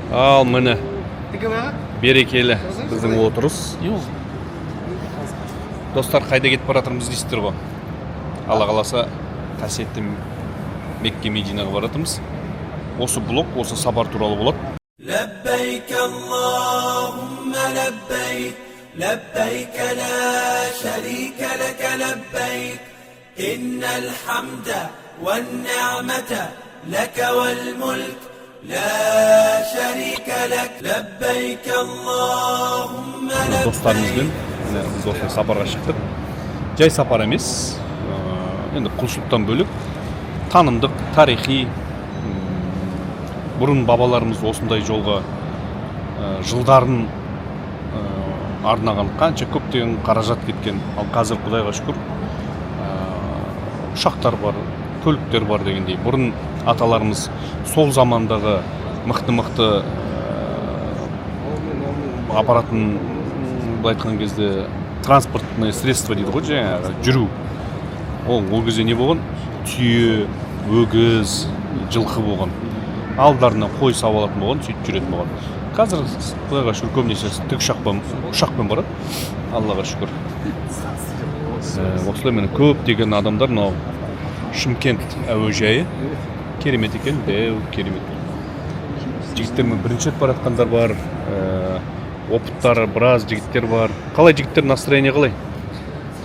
Ал міне, берекелі біздің отырыс. Достар, қайда кетіп бара жатырмыз дейсіздер ғой. Алла қаласа, қасиетті Мекке, Мединаға бара жатырмыз. Осы блог осы сапар туралы болады. لبيك اللهم لبيك، لبيك لا شريك لك لبيك، إن الحمد والنعمة لك والملك لا شريك لك، لبيك اللهم Достарымызбен لبيك. Міне, біз осылай сапарға шықтық. Жай сапар емес, енді құлшылықтан бөлек танымдық, тарихи. Бұрын бабаларымыз осындай жолға жылдарын арнаған, қанша көптеген қаражат кеткен. Ал қазір, құдайға шүкір, ұшақтар бар, көліктер бар дегендей. Бұрын аталарымыз сол замандағы мықты мықты аппаратын, былай айтқан кезде, транспортное средство дейді ғой, жаңағы жүру, ол кезде не болған? Түйе, өгіз, жылқы болған, алдарына қой сауып алатын болған, сөйтіп жүретін болған. Қазір, құдайға шүкір, көбінесе тікұшақпен, ұшақпен барады, аллаға шүкір. Осылай, міне, көптеген адамдар. Мынау Шымкент әуежайы керемет екен, дәу, керемет. Жігіттермен бірінші рет бара жатқандар бар, опыттары біраз жігіттер бар. Қалай, жігіттер, настроение қалай?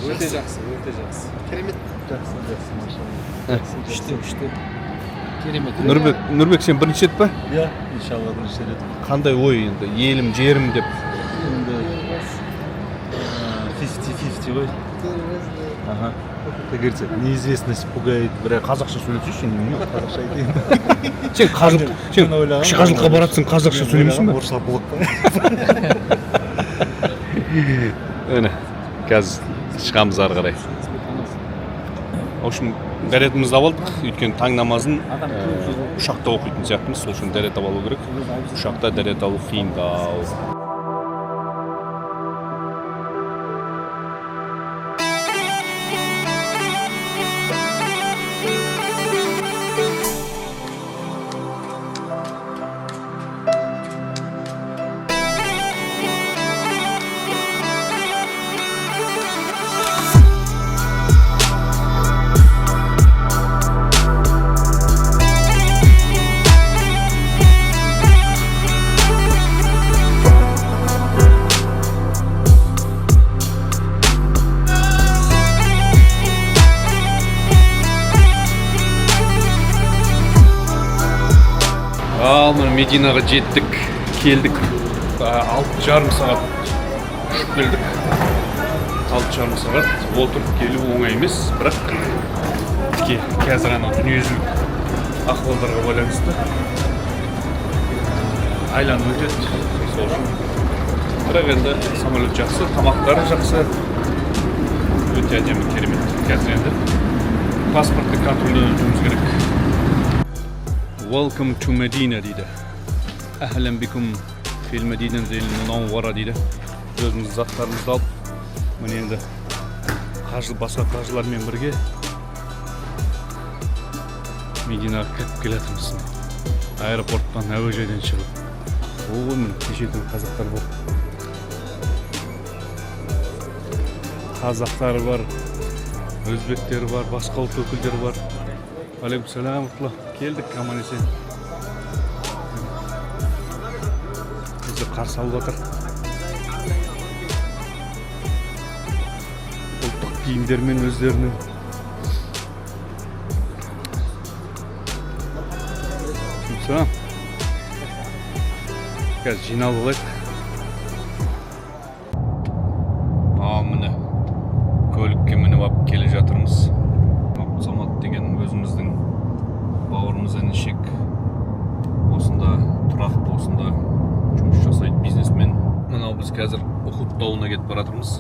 Өте жақсы, өте жақсы. Керемет. Жақсы, жақсы, машалла. Күшті, күшті. Керемет. Нұрбек, Нұрбек, сен бірінші рет па? Иә, иншалла, бірінші рет. Қандай ой енді, елім, жерім деп? Енді 50-50 ғой. Ага. Как говорится, неизвестность пугает, бірақ. Қазақша сөйлесейші, немене? Қазақша айтайын. Сен қажылық, сен Мен ойлағанмын- кіші қажылыққа баратсың, қазақша Мен сөйлемейсің ба? ойлағанмын, орысша блок па? Міне, қазір шығамыз ары қарай. В общем, дәретімізді алып алдық, өйткені таң намазын ұшақта оқитын сияқтымыз, сол үшін дәрет алып алу керек. Ұшақта дәрет алу қиындау. Ал міне, Мединаға жеттік, келдік. 6,5 сағат ұшып келдік. 6,5 сағат отырып келу оңай емес, бірақ қазір анау дүниежүзілік ахуалдарға байланысты айланып өтеді, сол үшін. Бірақ енді самолет жақсы, тамақтары жақсы, өте әдемі, керемет. Қазір енді паспортный контрольден өтуіміз керек. Welcome to Medina дейді. أهلا بكم في المدينة المنورة дейді. Өзіміздің заттарымызды алып, міне, енді қажы, басқа қажылармен бірге Мединаға кіріп келе жатырмыз. Аэропорттан, әуежайдан шығып. О, міне, неше түрлі қазақтар бар. Қазақтар бар, өзбектер бар, басқа ұлт өкілдері бар. Алейкум салам. Келдік аман есен. Бізді қарсы алып жатыр. Ұлттық киімдермен өздерінің. Салам. Қазір жиналып алайық. Ал міне, көлікке мініп алып келе жатырмыз. Абдусамат деген өзіміздің бауырымыз, інішек, осында тұрақты, осында жұмыс жасайды, бизнесмен. Мынау біз қазір Ухуд тауына кетіп бара жатырмыз.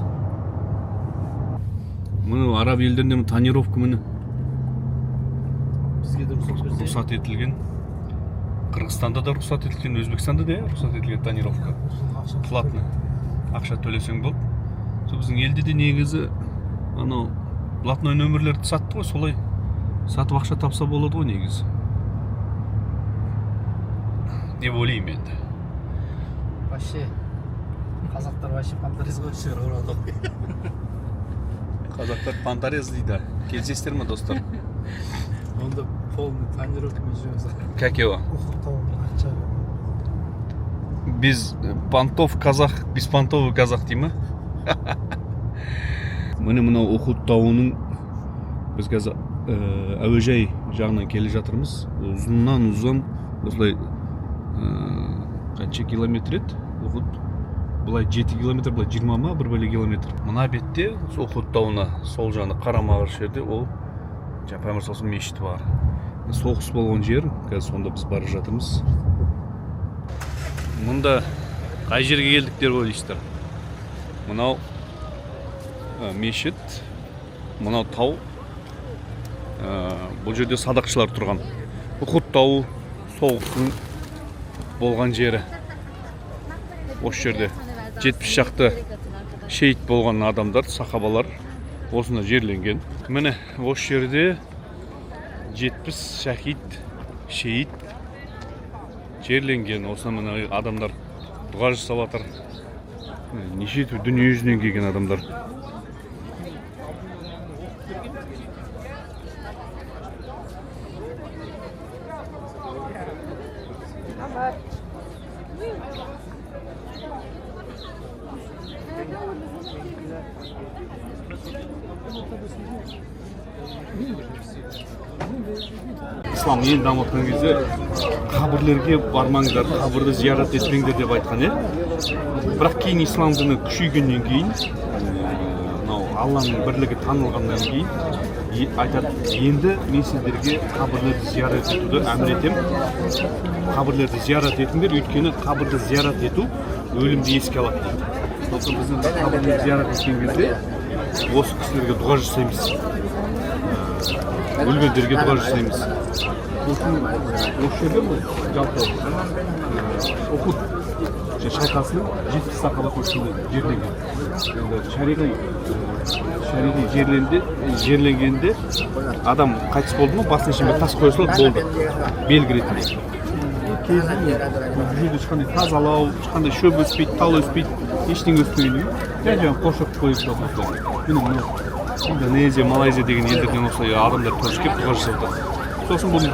Міне, араб елдерінде тонировка, міне. Бізге де рұқсат берсе. Рұқсат етілген. Қырғызстанда да рұқсат етілген, Өзбекстанда да, иә, рұқсат етілген тонировка. Платный, ақша төлесең болды. Сол біздің елде де негізі анау блатной нөмірлерді сатты ғой, солай сатып ақша тапса болады ғой негізі деп ойлаймын енді. Вообще қазақтар вообще понторез ғой шығар оралда. Қазақтар понторез дейді, келісесіздер ме, достар? Онда полный тонировкамен жүреміз. Как его? Ухуд тауының арт жағы. Без понтов казах, беспонтовый казах дей ма? Міне, мынау Ухуд тауының, біз қазір әуежай жағынан келе жатырмыз. Ұзыннан ұзын осылай, қанша километр еді Ухуд? Былай 7 километр, былай 20 ма, бір бәле километр. Мына бетте сол Ухуд тауына сол жағында қарама қарсы жерде ол жаңа пайғамбар саллаллаху мешіті бар, соғыс болған жер. Қазір сонда біз бара жатырмыз. Мұнда қай жерге келдік деп ойлайсыздар? Мынау мешіт, мынау тау. Бұл жерде садақшылар тұрған. Ухуд тауы соғыстың болған жері. Осы жерде 70 шақты шейіт болған адамдар, сахабалар осында жерленген. Міне, осы жерде 70 шахид, шейіт жерленген. Осында, міне, адамдар дұға жасап жатыр. Міне, неше түрлі дүние жүзінен келген адамдар. Ислам ел дамытқан кезде қабірлерге бармаңдар, қабірді зиярат етпеңдер деп айтқан, иә. Бірақ кейін ислам діні күшейгеннен кейін, мынау Алланың бірлігі танылғаннан кейін айтады: енді мен сендерге қабірлерді зиярат етуді әмір етемін, қабірлерді зиярат етіңдер, өйткені қабірді зиярат ету өлімді еске алады дейді. Сондықтан біздің қабірлерді зиярат еткен кезде осы кісілерге дұға жасаймыз, өлгендерге дұға жасаймыз. Сосын осы жерде, бұл жалпы Ухуд шайқасының 70 сахаба осы жерде жерленген. Енді шариғи жерленгенде адам қайтыс болды ма, басына ішіне тас қоя салады, болды, белгі ретінде. Кезінде бұл жерде ешқандай тазалау, ешқандай шөп өспейді, тал өспейді, ештеңе өспеген, жай жай қоршап қойып жатыр. Міне, мынау Индонезия, Малайзия деген елдерден осылай адамдар тоже келіп дұға жасап жатады. Сосын бұл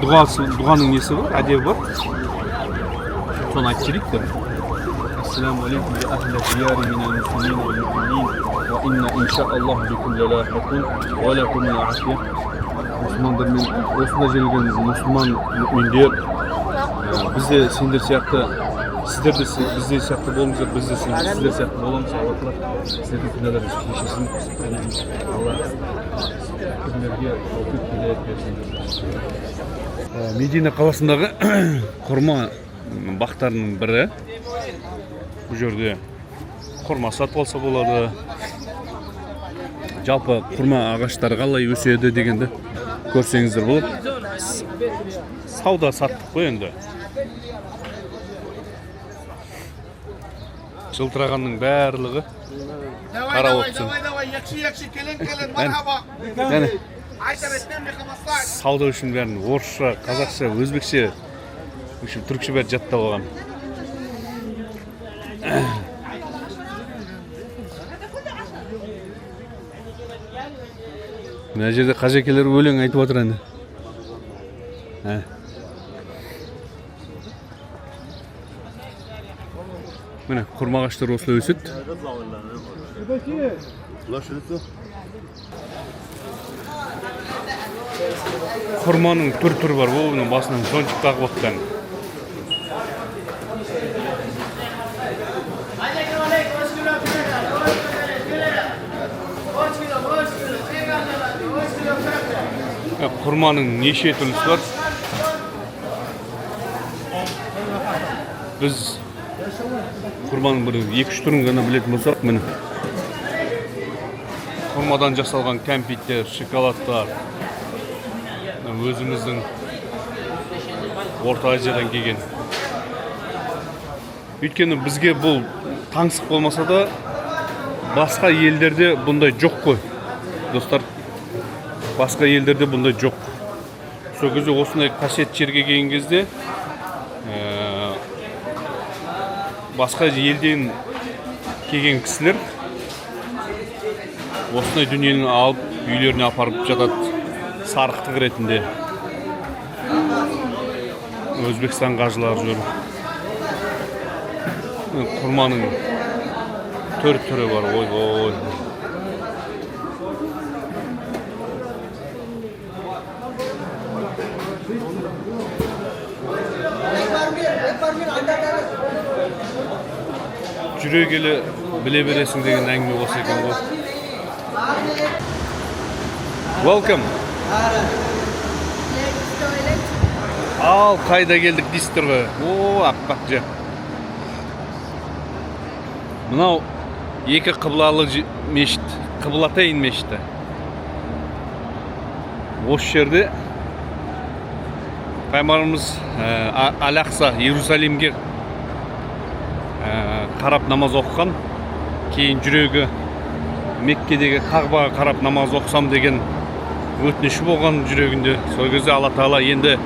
дұғасы, дұғаның несі бар, әдебі бар, соны айтып жіберейік те. السلام عليكم يا أهل الديار من المسلمين والمؤمنين وإنا إن شاء الله بكم للاحقون ولكم العافية. Мұсылмандармен, осында жерленген мұсылман мүминдер, біз де сендер сияқты, сіздер де бізде сияқты болыңыздар, біз де сіздер сияқты боламыз. Алла тағала сіздердің күнәларыңызды кешірсін, Алла кімдерге тауфиқ, хидаят берсін. Медина қаласындағы құрма бақтарының бірі. Бұл жерде құрма сатып алса болады. Жалпы құрма ағаштары қалай өседі дегенді көрсеңіздер болады. Сауда саттық қой енді. Жылтырағанның барлығы қарап отырсың. Давай, يكشي يكشي كلين كلين مرحبا. Әне. 10 2 ب 15. Сауда үшін бәрін орысша, қазақша, өзбекше, в общем, түрікше бәрі жаттап алған. Мына жерде қажекелер өлең айтып жатыр, әне. Ә. Міне, құрма ағаштары осылай өседі. Құрманың түр түрі бар ғой, оның басынан зонтик тағып отқан. Құрманың неше түрлісі бар. Біз құрманың бір екі үш түрін ғана білетін болсақ, міне, құрмадан жасалған кәмпиттер, шоколадтар. Мына өзіміздің Орта Азиядан келген. Өйткені бізге бұл таңсық болмаса да, басқа елдерде бұндай жоқ қой, достар. Басқа елдерде бұндай жоқ. Сол кезде осындай қасиетті жерге келген кезде Басқа елден келген кісілер осындай дүниені алып үйлеріне апарып жатады сарықтық ретінде. Өзбекстан қажылары жүр. Құрманың түр түрі бар. Ой ой. Жүре келе біле бересің деген әңгіме осы екен ғой. Welcome. Ал қайда келдік дейсіздер ғой. О, аппақ жер. Мынау екі қыблалы мешіт, Қыблатейн мешіті. Осы жерде пайғамбарымыз Аль-Ақса, Иерусалимге қарап намаз оқыған. Кейін жүрегі Меккедегі Қағбаға қарап намаз оқысам деген өтініші болған жүрегінде. Сол кезде Алла Тағала енді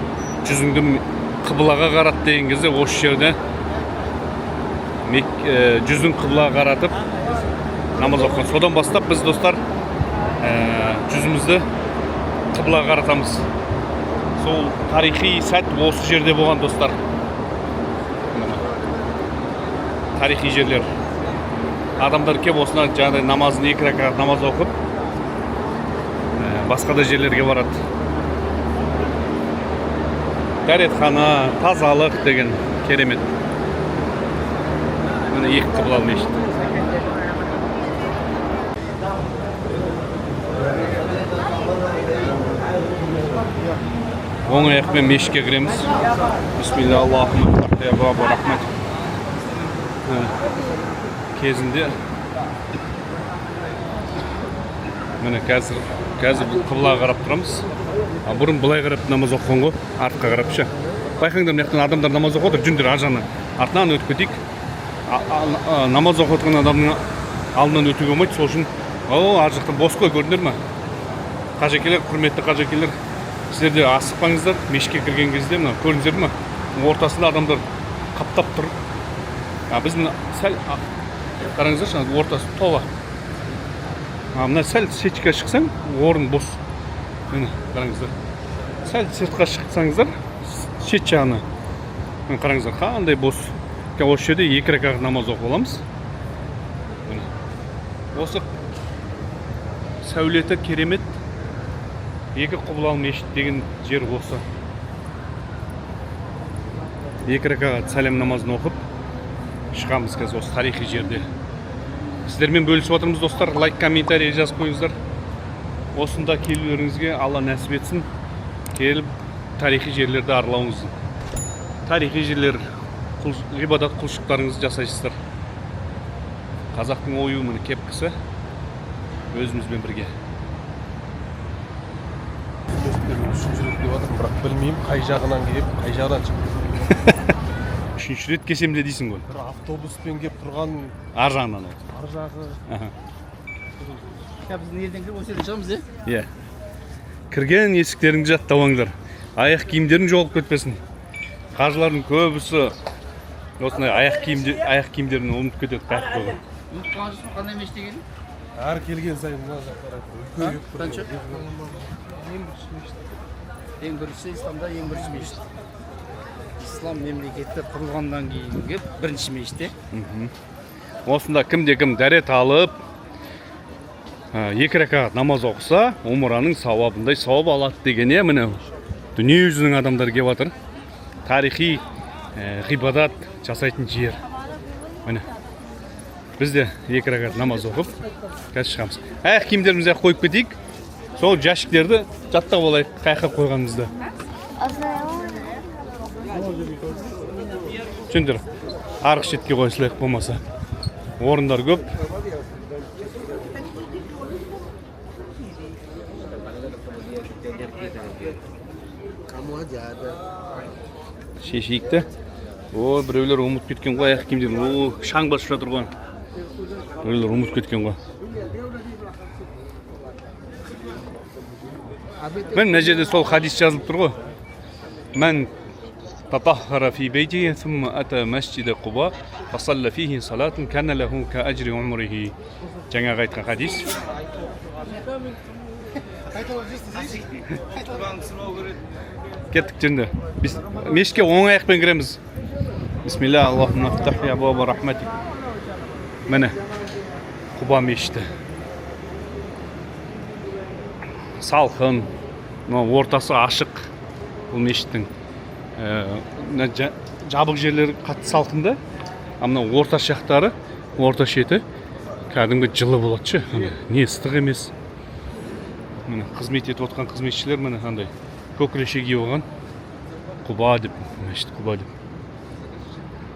жүзіңді қыблаға қарат деген кезде осы жерде жүзін қыблаға қаратып намаз оқыған. Содан бастап біз, достар, жүзімізді қыблаға қаратамыз. Сол тарихи сәт осы жерде болған, достар. Міне. Тарихи жерлер. Адамдар келіп осына жаңағыдай намазын, екі ракат намаз оқып, басқа да жерлерге барады. Дәретхана, тазалық деген керемет. Міне, екі қыблалы мешіт. Оң аяқпен мешітке кіреміз. Бисмилля, Аллахумма ифтах ли абуаба рахмат. Кезінде міне қазір бұл қыблаға қарап тұрамыз. А бұрын былай қарап намаз оқыған ғой, артқа қарап ше. Байқаңдар, мына жақтан адамдар намаз оқып отыр, жүндер ар жағынан. Артынан өтіп кетейік. Намаз оқып отырған адамның алдынан өтуге болмайды, сол үшін о, ар жақтан бос қой, көрдіңдер ме? Қажекелер, құрметті қажекелер, сіздер де асықпаңыздар. Мешітке кірген кезде мына көрдіңіздер ме? Ортасында адамдар қаптап тұр. А біз мына сәл қараңыздаршы, ана ортасы тола. А мына сәл шетке шықсаң, орын бос. Міне, қараңыздар. Сәл сыртқа шықсаңыздар, шет жағына. Міне, қараңыздар, қандай бос. Осы жерде екі ракат намаз оқып аламыз. Міне. Осы сәулеті керемет екі құбылалы мешіт деген жер осы. Екі ракат сәлем намазын оқып шығамыз қазір осы тарихи жерде. Сіздермен бөлісіп отырмыз, достар. Лайк, комментарий жазып қойыңыздар. Осында келулеріңізге Алла нәсіп етсін. Келіп тарихи жерлерді аралауыңыз. Тарихи жерлер, ғибадат құлшылықтарыңызды жасайсыздар. Қазақтың ою міне кепкісі өзімізбен бірге. Үшінші рет келіп жатырмын, бірақ білмеймін қай жағынан келіп, қай жағынан шығып. Үшінші рет келсем де дейсің ғой. Бір автобуспен келіп тұрған. Ар жағынан ол. Ар жағы. Я, біз елден кіріп, осы жерден шығамыз, иә? Иә. Кірген есіктеріңді жаттап алыңдар. Аяқ киімдерің жоғалып кетпесін. Қажылардың көбісі осындай аяқ киімдерін ұмытып кетеді қаяқта қойған. Ұмытып қалған жоқсың, қандай мешіт екенін? Әр келген сайын мына жаққа үлкейіп тұр. Қанша? Ең бірінші исламда ең бірінші мешіт. Ислам мемлекеті құрылғаннан кейінгі бірінші мешіт, иә? Осында кімде кім дәрет алып, екі ракат намаз оқыса, умраның сауабындай сауап алады деген, иә, міне дүние жүзінің адамдары келіп жатыр. Тарихи ғибадат жасайтын жер. Міне. Біз де екі ракат намаз оқып, қазір шығамыз. Аяқ киімдерімізді қойып кетейік. Сол жәшіктерді жаттап алайық, қай жаққа қойғанымызды. Түсіндір. Арғы шетке қоя салайық болмаса. Орындар көп. Шешейік те. О, біреулер ұмытып кеткен ғой аяқ киімдерін. О, шаң басып жатыр ғой. Біреулер ұмытып кеткен ғой. Міне, мына жерде сол хадис жазылып тұр ғой. Мән تطهر في بيته ثم أتى مسجد قباء فصلى فيه صلاة كان له كأجر عمره. Жаңағы айтқан хадис. Кеттік енді. Біз мешітке оң аяқпен кіреміз. Бисмилля, Аллахумма фтах ли абуаба рахматик. Міне, Құба мешіті. Салқын, мына ортасы ашық бұл мешіттің. Мына жабық жерлері қатты салқын да, а мына орта жақтары, орта шеті кәдімгі жылы болады ше. Андай, не ыстық емес. Міне, қызмет етіп отқан қызметшілер, міне, андай көкірекше киіп алған. Құба деп, мешіт Құба деп.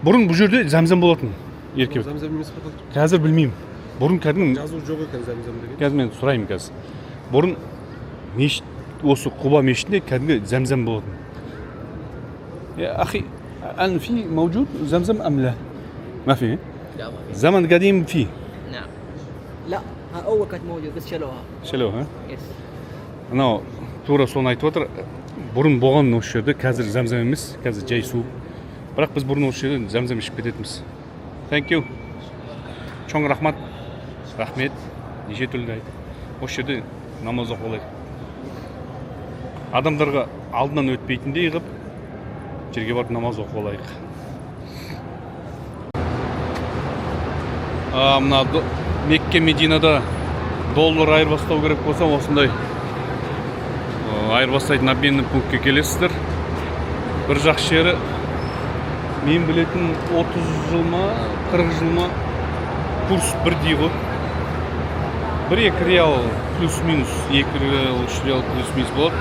Бұрын бұл жерде зәмзәм болатын, Еркебек. Зәмзәм емес пе қазір? Қазір білмеймін. Бұрын кәдімгі Жазу жоқ екен зәмзәм деген. Қазір мен сұраймын қазір. Бұрын мешіт, осы Құба мешітінде кәдімгі зәмзәм болатын. يا أخي، الآن في موجود زمزم أم لا؟ ما في؟ لا، ما في. زمن قديم فيه. نعم، لا، ها اول كانت موجود بس شالوها. شالوها. Yes. Анау тура соны айтып отыр. Бұрын болған осы жерде, қазір зәмзәм емес, қазір жай су. Бірақ біз бұрын осы жерден зәмзәм ішіп кететінбіз. Thank you. Чоң рахмат. Рахмет. Неше түрлі айт. Осы жерде намаз оқып алайық. Адамдарға алдынан өтпейтіндей қылып жерге барып намаз оқып алайық. А, мына Мекке, Мединада доллар айырбастау керек болса, осындай айырбастайтын обменный пунктке келесіздер. Бір жақсы жері, мен білетін 30 жыл ма, 40 жыл ма, курс бірдей ғой. Бір екі реал плюс минус, 2 реал, 3 реал плюс минус болады.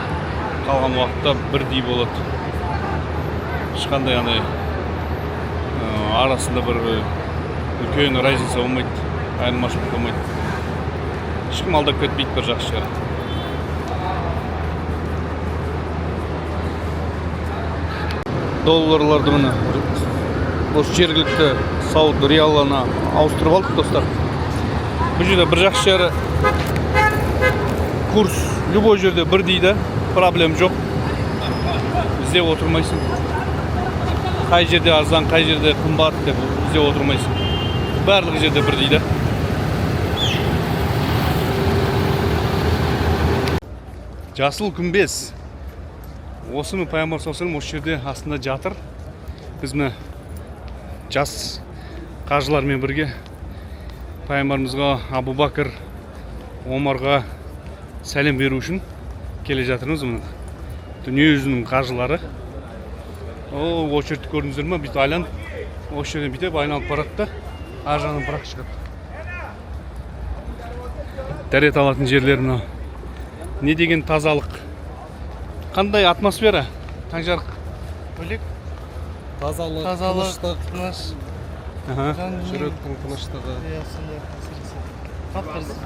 Қалған уақытта бірдей болады. Ешқандай андай арасында бір үлкен разница болмайды, айырмашылық болмайды. Ешкім алдап кетпейді, бір жақсы жері. Долларларды, міне, осы жергілікті сауд реалына ауыстырып алдық, достар. Бұл жерде бір жақсы жері, курс любой жерде бірдей да, проблем жоқ. Іздеп отырмайсың, қай жерде арзан, қай жерде қымбат деп іздеп отырмайсың. Барлық жерде бірдей да. Жасыл күмбез. Осы міне, пайғамбар саллаллаху алейхи осы жерде астында жатыр. Біз, міне, жас қажылармен бірге пайғамбарымызға, Абу Бәкір, Омарға сәлем беру үшін келе жатырмыз. Міне, дүние жүзінің қажылары. О, очередь көрдіңіздер ма? Бүйтіп айланып, осы жерден бүйтіп айналып барады да, ар жағынан бірақ шығады. Дәрет алатын жерлер мынау. Не деген тазалық, қандай атмосфера, Таңжарық! Бөлек. Тазалық, Тазалық, тыныштық, тыныш. Жан дүние. Жүректің тыныштығы. Иә, сондай, әсіресе қатты іріздік.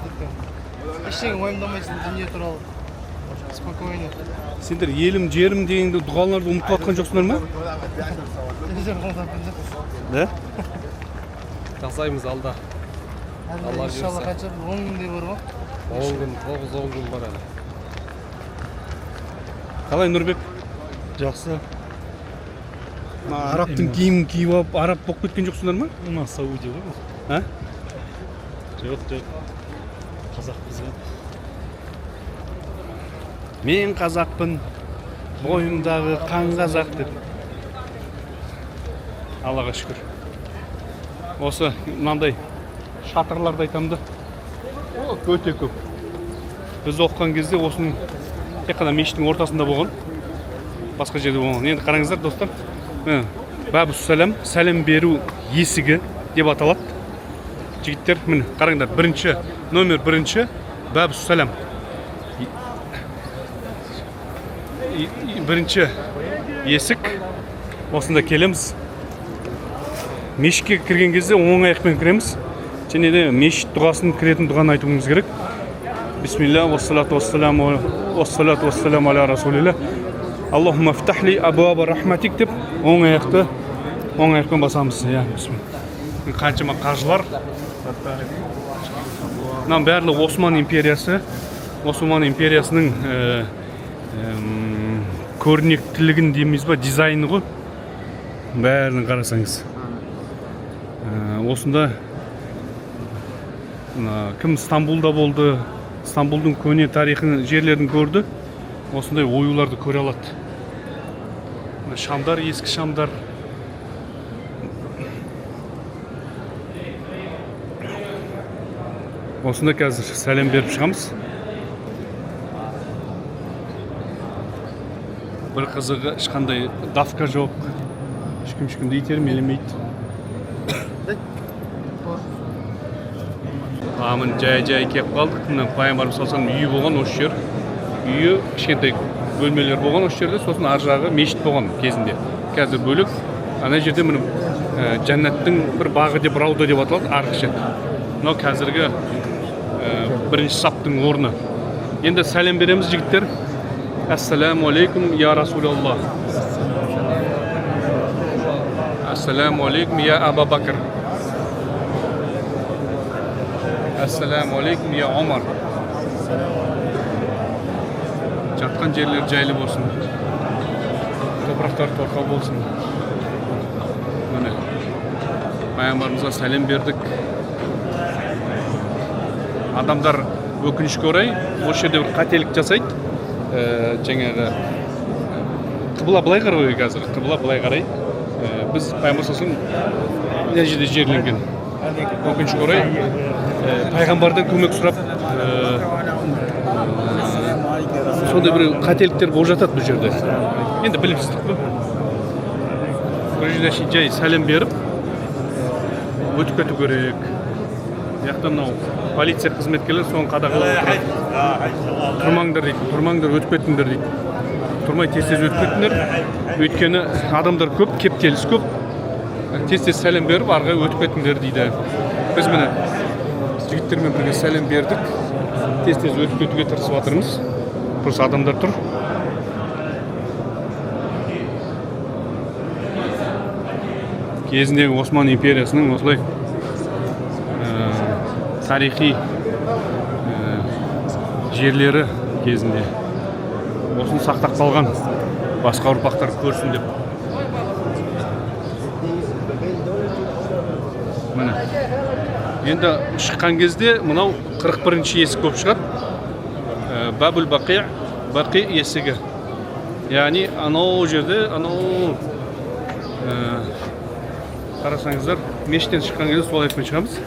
Ештеңе уайымдамайсың дүние туралы, спокойно. Сендер елім, жерім дегенді, дұғаларды ұмытып жатқан жоқсыңдар ма? Өздері қолданған жоқ. Да. Жасаймыз алда. Әлі Алла иншалла. бұйырса. Қанша, 10 күндей бар ғой. 10 күн, 9-10 күн бар әлі. Қалай, Нұрбек? Жақсы. Мына арабтың киімін киіп алып, араб болып кеткен жоқсыңдар ма? Мына Сауди ғой бұл. А? Жоқ, қазақпыз ғой. Мен қазақпын, бойымдағы қан қазақ деп. Аллаға шүкір. Осы мынандай шатырларды айтамын да, о, өте көп. Біз оқыған кезде осының тек қана мешіттің ортасында болған, басқа жерде болмаған. Енді қараңыздар, достар, міне, Бабус Салам, сәлем беру есігі деп аталады. Жігіттер, міне, қараңдар, бірінші номер, бірінші Бабус Салам. Бірінші есік. Осында келеміз. Мешітке кірген кезде оң аяқпен кіреміз және де мешіт дұғасын, кіретін дұғаны айтуымыз керек. Бисмилля, уассалату вассаламу аля расулилля, аллахумма фтахли абуаба рахматик деп оң аяқты, оң аяқпен басамыз, иә. Бисмилля. Қаншама қажылар! Мынаның барлығы Осман империясы, Осман империясының көрнектілігін дейміз ба, дизайны ғой. Бәрін қарасаңыз. Осында кім Стамбулда болды, Стамбулдың көне тарихын, жерлерін көрді, осындай оюларды көре алады. Мына шамдар, ескі шамдар. Осында қазір сәлем беріп шығамыз. Бір қызығы, ешқандай давка жоқ, ешкім ешкімді итермелемейді. Міне, жай жай келіп қалдық. Мына пайғамбарымыз саллаллаху алейхи вассалам үйі болған осы жер. Үйі кішкентай бөлмелер болған осы жерде, сосын ар жағы мешіт болған кезінде. Қазір бөлек. Ана жерде міне, жәннаттың бір бағы деп, рауда деп аталады арғы шет. Мынау қазіргі бірінші саптың орны. Енді сәлем береміз, жігіттер. Ассаламу алейкум, я Расулаллах. Ассаламу алейкум, я Аба Бакр. Ассаламу алейкум, я Омар. Жатқан жерлер жайлы болсын. Топырақтар торқа болсын. Міне, пайғамбарымызға сәлем бердік. Адамдар, өкінішке орай, осы жерде бір қателік жасайды. Жаңағы қыбыла былай қарау керек қазір. Қыбыла былай қарай. Біз пайғамбар саллаллаху алейхи вассалам мына жерде жерленген. Өкінішке орай, пайғамбардан көмек сұрап, сондай бір қателіктер болып жатады бұл жерде. Енді білімсіздік қой. Бұл жерде жай сәлем беріп өтіп кету керек. Мына жақта мынау полиция қызметкерлері соны қадағалап отырады. Тұрмаңдар дейді, тұрмаңдар, өтіп кетіңдер дейді. Тұрмай тез тез өтіп кетіңдер. Өйткені адамдар көп, кептеліс көп. Тез тез сәлем беріп ары қарай өтіп кетіңдер дейді. Біз міне жігіттермен бірге сәлем бердік. Тез тез өтіп кетуге тырысып жатырмыз. Просто адамдар тұр. Кезіндегі Осман империясының осылай тарихи жерлері кезінде осыны сақтап қалған, басқа ұрпақтар көрсін деп. Міне, енді шыққан кезде мынау 41 есік болып шығады. Бабул Бақи, Бақи есігі. Яғни анау жерде, анау, қарасаңыздар, мешіттен шыққан кезде сол аяқпен шығамыз.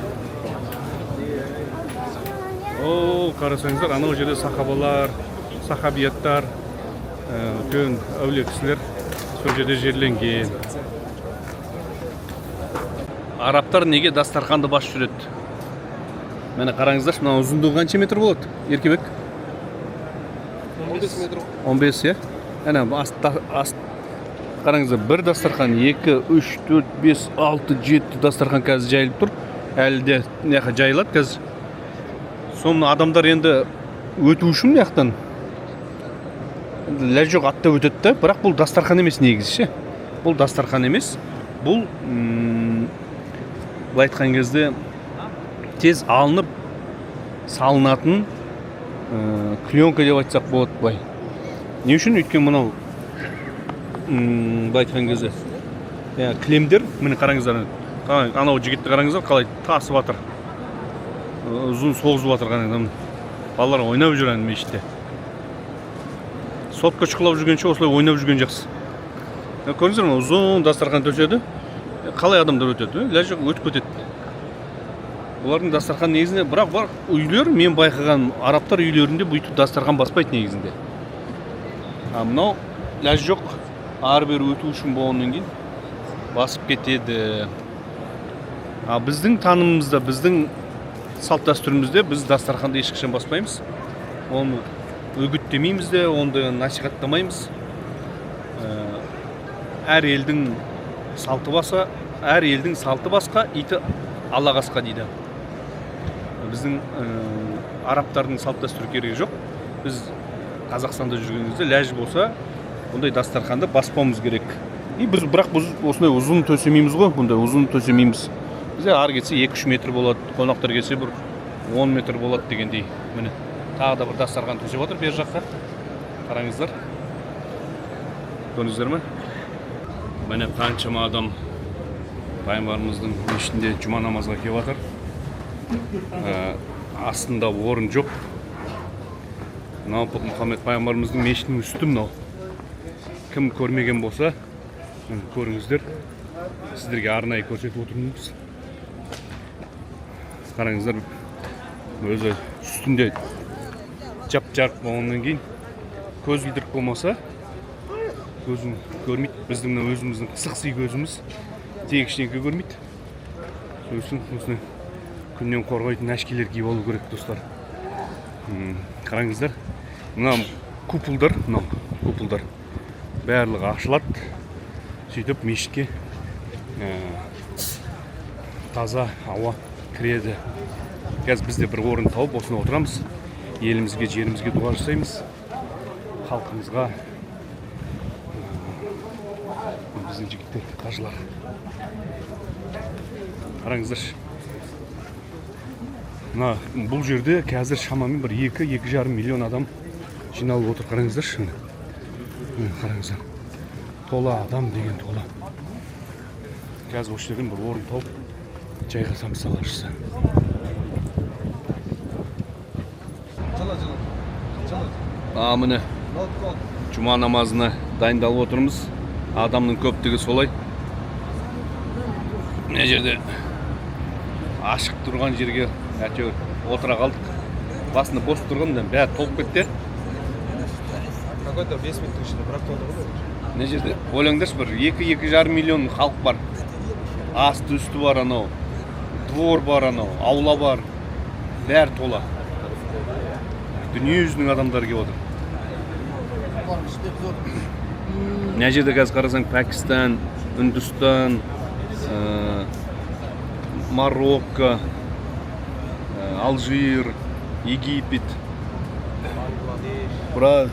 О, қарасаңыздар, анау жерде сахабалар, сахабияттар, үлкен әулие кісілер сол жерде жерленген. Арабтар неге дастарханды басып жүреді? Міне, қараңыздаршы, мына ұзындығы қанша метр болады, Еркебек? 15 метр. 15, иә? Әне, қараңыздар, бір дастархан, 2, 3, 4, 5, 6, 7 дастархан қазір жайылып тұр. Әлі де мына жаққа жайылады қазір. Соны адамдар енді өту үшін мына жақтан енді ләж жоқ, аттап өтеді да, бірақ бұл дастархан емес негізі ше. Бұл дастархан емес. Бұл, былай айтқан кезде, тез алынып салынатын клеенка деп айтсақ болады былай. Не үшін? Өйткені мынау, былай айтқан кезде, иә, кілемдер, міне қараңыздар, анау жігітті қараңыздар, қалай тасып жатыр. Ұзын созып жатыр, қараңыздар. Балалар ойнап жүр әне мешітте. Сотка шұқылап жүргенше осылай ойнап жүрген жақсы. Көрдіңіздер ме, ұзын дастархан төседі. Қалай адамдар өтеді? Ләж жоқ, өтіп кетеді. Олардың дастархан негізінде, бірақ бар үйлер, мен байқаған, арабтар үйлерінде бүйтіп дастархан баспайды негізінде. А мынау ләж жоқ, ары бері өту үшін болғаннан кейін басып кетеді. А біздің танымымызда, біздің салт дәстүрімізде біз дастарханды ешқашан баспаймыз. Оны үгіттемейміз де, оны насихаттамаймыз. Әр елдің салты баса, әр елдің салты басқа, иті ала қасқа дейді. Біздің арабтардың салт дәстүрі керегі жоқ. Біз Қазақстанда жүрген кезде ләж болса, бұндай дастарханды баспауымыз керек. И біз, бірақ біз осындай ұзын төсемейміз ғой, бұндай ұзын төсемейміз. Бізде ары кетсе 2-3 метр болады, қонақтар келсе бір 10 метр болады дегендей. Міне, тағы да бір дастархан төсеп отыр бер жаққа. Қараңыздар. Көрдіңіздер ме? Міне, қаншама адам пайғамбарымыздың мешітінде жұма намазға келіп жатыр. Астында орын жоқ. Мынау Мұхаммед пайғамбарымыздың мешітінің үсті мынау. Кім көрмеген болса, міне, көріңіздер. Сіздерге арнайы көрсетіп отырмыз. Қараңыздар, өзі үстінде жап жарық болғаннан кейін көзілдірік болмаса, көзің көрмейді. Біздің мына өзіміздің сықси көзіміз тек ештеңе көрмейді. Сол үшін осыны күннен қорғайтын әшкелер киіп алу керек, достар. Қараңыздар, мына куполдар, мынау куполдар барлығы ашылады. Сөйтіп мешітке таза ауа кіреді. Қазір біз де бір орын тауып, осында отырамыз. Елімізге, жерімізге дұға жасаймыз, халқымызға. Біздің жігіттер, қажылар, қараңыздаршы, мына бұл жерде қазір шамамен бір 2-2,5 миллион адам жиналып отыр. Қараңыздаршы, міне. Міне, қараңыздар, тола адам деген тола. Қазір осы жерден бір орын тауып жайғасамыз, Алла жазса. Жылы, жылы, жылы. А, міне, жұма намазына дайындалып отырмыз. Адамның көптігі солай. Мына жерде ашық тұрған жерге әйтеуір отыра қалдық. Басында бос тұрған, бәрі толып кетті. Какой-то 5 минуттың ішінде бір ақ толды ғой. Мына жерде, ойлаңдаршы, бір 2-2,5 миллион халық бар. Асты үсті бар, анау двор бар, анау аула бар, бәрі тола. Дүние жүзінің адамдары келіп отыр мына жерде. Қазір қарасаң, Пәкістан, Үндістан, Марокко, Алжир, Египет, біраз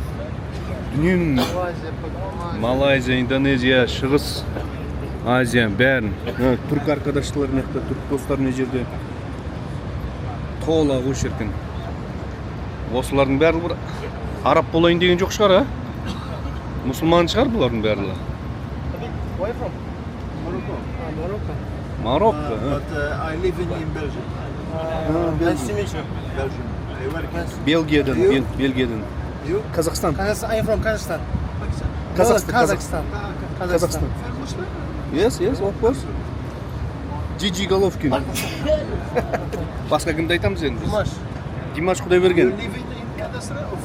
дүниенің, Малайзия, Индонезия, Шығыс Азия, бәрін. Мына түрік arkadaşlar мына жақта, түрік достар мына жерде тола ғой, шіркін. Осылардың бәрі бір араб болайын деген жоқ шығар, а мұсылман шығар бұлардың барлығы. Where from? Morocco. Morocco. Марокко, а? But I live in Belgium. Nice to meet you. Belgium. I work in Бельгиядан. You? Бельгиядан. You? Қазақстан. Kazakhstan. I'm from Kazakhstan. Казахстан. Kazakhstan. Казахстан. Yes, of course. Джиджи Головкин. Басқа кімді айтамыз енді біз? Димаш. Димаш Құдайберген. You live in Kazakhstan of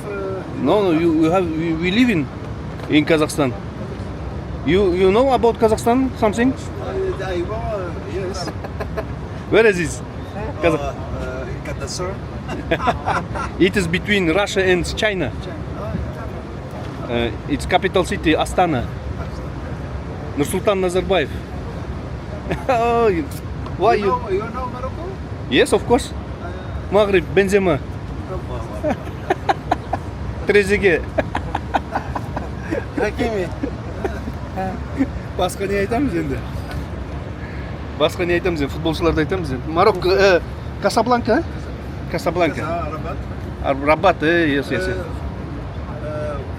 No, you have we live in Kazakhstan. You know about Kazakhstan something? I yes. Where is this? Kazakh. In Kazakhstan. It is between Russia and China. Its capital city Astana. Nursultan Nazarbayev. Oh, why you? Know, you know Morocco? Yes, of course. Maghrib, Benzema. Трезеге. Hakimi. Басқа не айтамыз енді? Басқа не айтамыз енді? Футболшыларды айтамыз енді. Марокко, Касабланка? Касабланка. Rabat. Рабат, yes.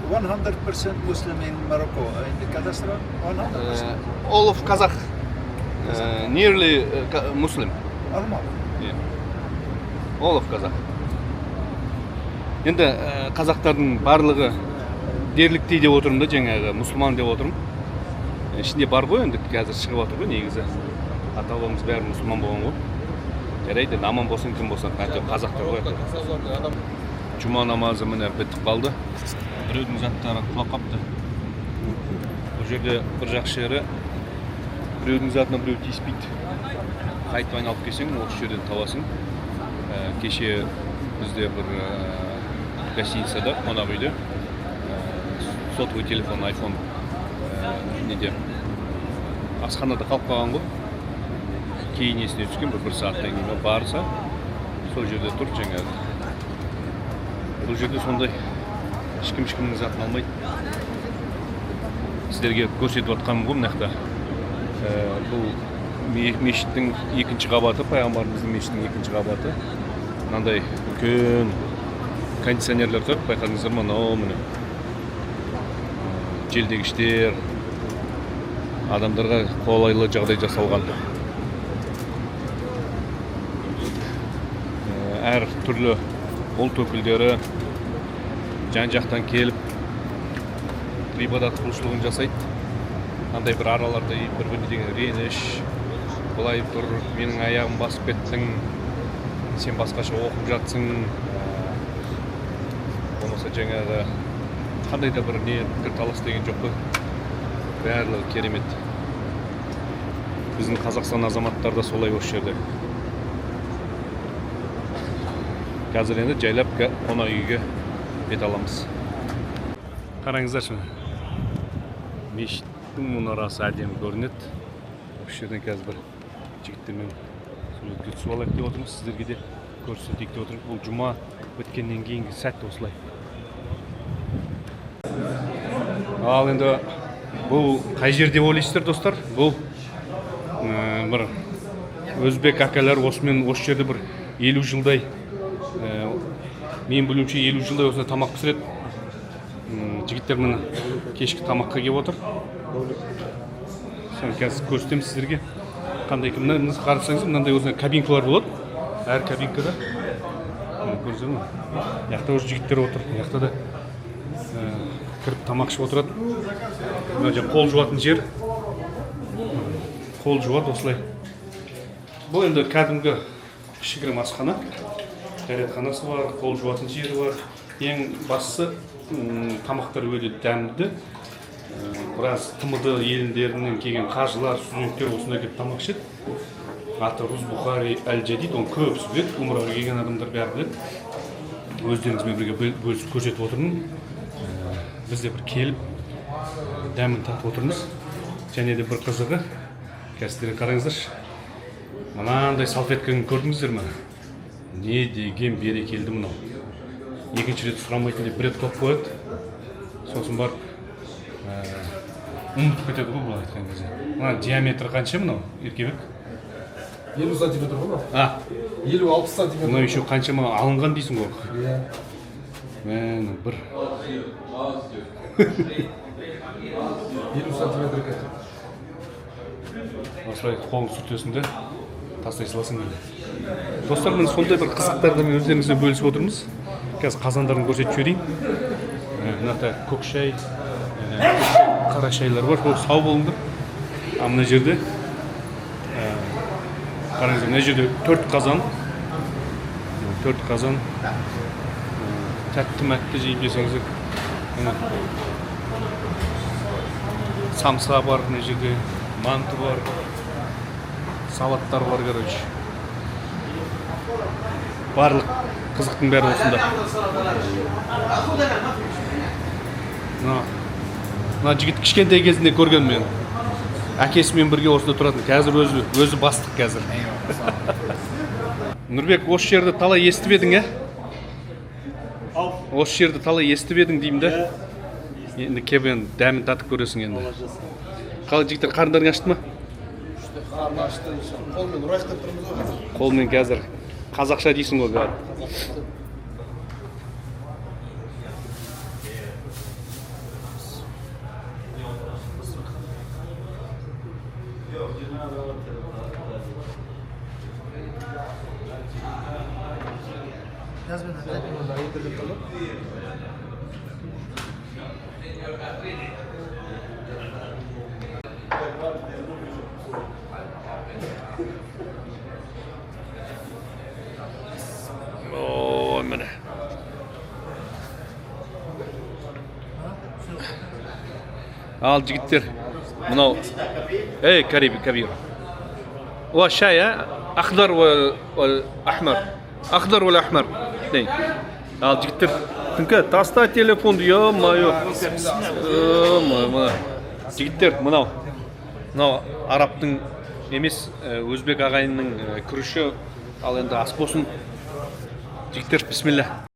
100% Muslim in Morocco. In the Kazakhstan, 100%. All of Kazakh nearly Muslim. Normal. Yeah. All of Kazakh. Енді қазақтардың барлығы дерліктей деп отырмын да, жаңағы мұсылман деп отырмын. Ішінде бар ғой енді, қазір шығып жатыр ғой негізі. Ата бабамыз бәрі мұсылман болған ғой. Жарайды енді, аман болсын, кім болсын, әйтеуір қазақтар ғой әйтеуір. Жұма намазы, міне, бітіп қалды. Біреудің заттары құлап қалыпты. Бұл жерде бір жақсы жері, біреудің затына біреу тиіспейді. Қайтып айналып келсең, осы жерден табасың. Кеше бізде бір гостиницада, қонақ үйде сотовый телефон айфон неде, асханада қалып қалған ғой. Кейін есіне түскен, бір сағаттан кейін барса, сол жерде тұр жаңағы. Бұл жерде сондай, ешкім ешкімнің затын алмайды. Сіздерге көрсетіп жатқаным ғой мына жақта. Бұл мешіттің екінші қабаты, пайғамбарымыздың мешітінің екінші қабаты. Мынандай үлкен кондиционерлер тұр, байқадыңыздар ма? Мынау, міне, желдегіштер. Адамдарға қолайлы жағдай жасалған. Әр түрлі ұлт өкілдері жан жақтан келіп ғибадат құлшылығын жасайды. Андай бір араларда бір біріне деген реніш, былай тұр, менің аяғым басып кеттің, сен басқаша оқып жатсың, болмаса жаңағы қандай да бір не пікірталас деген жоқ қой. Барлығы керемет. Біздің Қазақстан азаматтары да солай осы жерде. Қазір енді жайлап қонақ үйге бет аламыз. Қараңыздаршы, мешіттің мұнарасы әдемі көрінеді. Осы жерден қазір бір жігіттермен суретке түсіп алайық деп отырмыз, сіздерге де көрсетейік деп отырмыз. Бұл жұма біткеннен кейінгі сәт осылай. Ал енді бұл қай жер деп ойлайсыздар, достар? Бұл бір өзбек әкелер осымен осы жерде бір 50 жылдай, мен білуімше 50 жылдай осында тамақ пісіреді. Жігіттер міне кешкі тамаққа келіп отыр. Соны қазір көрсетемін сіздерге қандай екен. Мына қарасаңыз, мынандай осындай кабинкалар болады. Әр кабинкада көрдіңіздер ме? Мына жақта уже жігіттер отыр. Мына жақта да кіріп тамақ ішіп отырады. Мына жер қол жуатын жер. Қол жуады осылай. Бұл енді кәдімгі кішігірім асхана. Дәретханасы бар, қол жуатын жері бар. Ең бастысы, тамақтар өте дәмді. Біраз ТМД елдерінен келген қажылар, студенттер осында келіп тамақ ішеді. Аты Руз Бухари Әл Жадид, оны көбісі біледі, умраға келген адамдар бәрі біледі. Өздеріңізбен бірге бөлісіп көрсетіп отырмын. Біз де бір келіп дәмін татып отырмыз. Және де бір қызығы, қазір сіздер қараңыздаршы, мынандай салфетканы көрдіңіздер ме? Не деген берекелді мынау. Екінші рет сұрамайтын деп бір рет қойып қояды, сосын барып ұмытып кетеді ғой, былай айтқан кезде. Мына диаметрі қанша мынау, Еркебек? 50 сантиметр ғой мынау. А? 50-60 сантиметр. Мынау еще қаншама алынған дейсің ғой. Иә. Міне бір. 50 сантиметр екен. Осылай қолың сүртесің де тастай саласың енді. Достар, міне сондай бір қызықтарды өздеріңізбен бөлісіп отырмыз. Қазір қазандарын көрсетіп жіберейін. Мына жақта көк шай, қара шайлар бар. Ол сау болыңдар. А мына жерде, қараңыздар, мына жерде 4 қазан. 4 қазан. Тәтті мәтті жейін десеңіздер, міне самса бар мына жерде, манты бар, салаттар бар. Барлық қызықтың бәрі осында. Мына жігіт кішкентай кезінде көрген мен. Әкесімен бірге осында тұратын. Қазір өзі бастық қазір. Нұрбек, осы жерді талай естіп едің, ә? Осы жерді талай естіп едің деймін да. Енді кеп енді дәмін татып көресің енді. Қалай, жігіттер, қарындарың ашты ма? Қарны ашты. Қолмен ұрайық деп тұрмыз ғой қазір. Қолмен қазір. Қазақша дейсің ғой бәрі. Ой, міне. Ал жігіттер, мынау, ей, Кариби, кабир. О, шай, а? Ахдар вал ахмар. Ахдар вал ахмар. Дей. Ал жігіттер, Түнке, таста телефонды, ё-моё. Ё-моё, мына. Жігіттер, мынау. Мынау арабтың емес, өзбек ағайынның күріші. Ал енді ас болсын. Жігіттер, бисмилля.